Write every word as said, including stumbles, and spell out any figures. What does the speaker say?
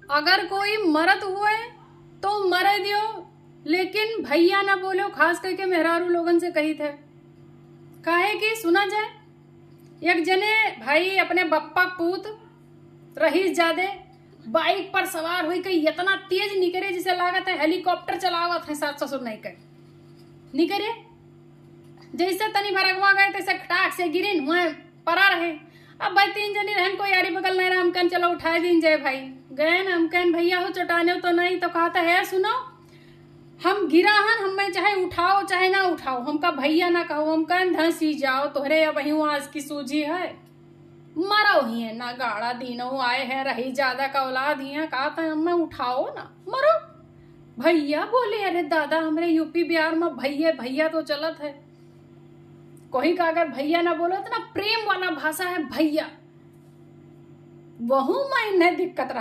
अगर कोई मरत हुए तो मरे दियो, लेकिन भैया ना बोलो, खास करके मेहरारू लोगन से कही थे। काहे कि सुना जाए, एक जने भाई अपने बप्पा पूत रहीस जादे बाइक पर सवार होई के इतना तेज निकरे, जिसे लागत है हेलीकॉप्टर चलावत है सास ससुर नहीं के निकरे। जैसे तनी भर अगवा गए तैसे खटाक से गिरिन हुए परा रहे। अब भाई तीन जनी रहन, कोई आड़ी बगल नहीं रहा, हम कहन चलो उठाए दीन जाए भाई। गए न हम कहन भैया हो चटाने तो नहीं, तो कहता है सुनो हम गिरा हन, हमें चाहे उठाओ चाहे ना उठाओ, हमका भैया ना कहो, हम कहन धंसी जाओ, तोहरे अब वहीं आज की सूझी है। मरो ही है ना गाड़ा दीनो आए हैं, रही जादा का औलाद ही है, कहता है हमें उठाओ ना, मरो। भैया बोले, अरे दादा, हमरे यूपी बिहार में भैया भैया तो चलत है। कोई का अगर भैया ना बोलो तो ना प्रेम वाला भाषा है भैया, वहू में इन्हें दिक्कत रहा।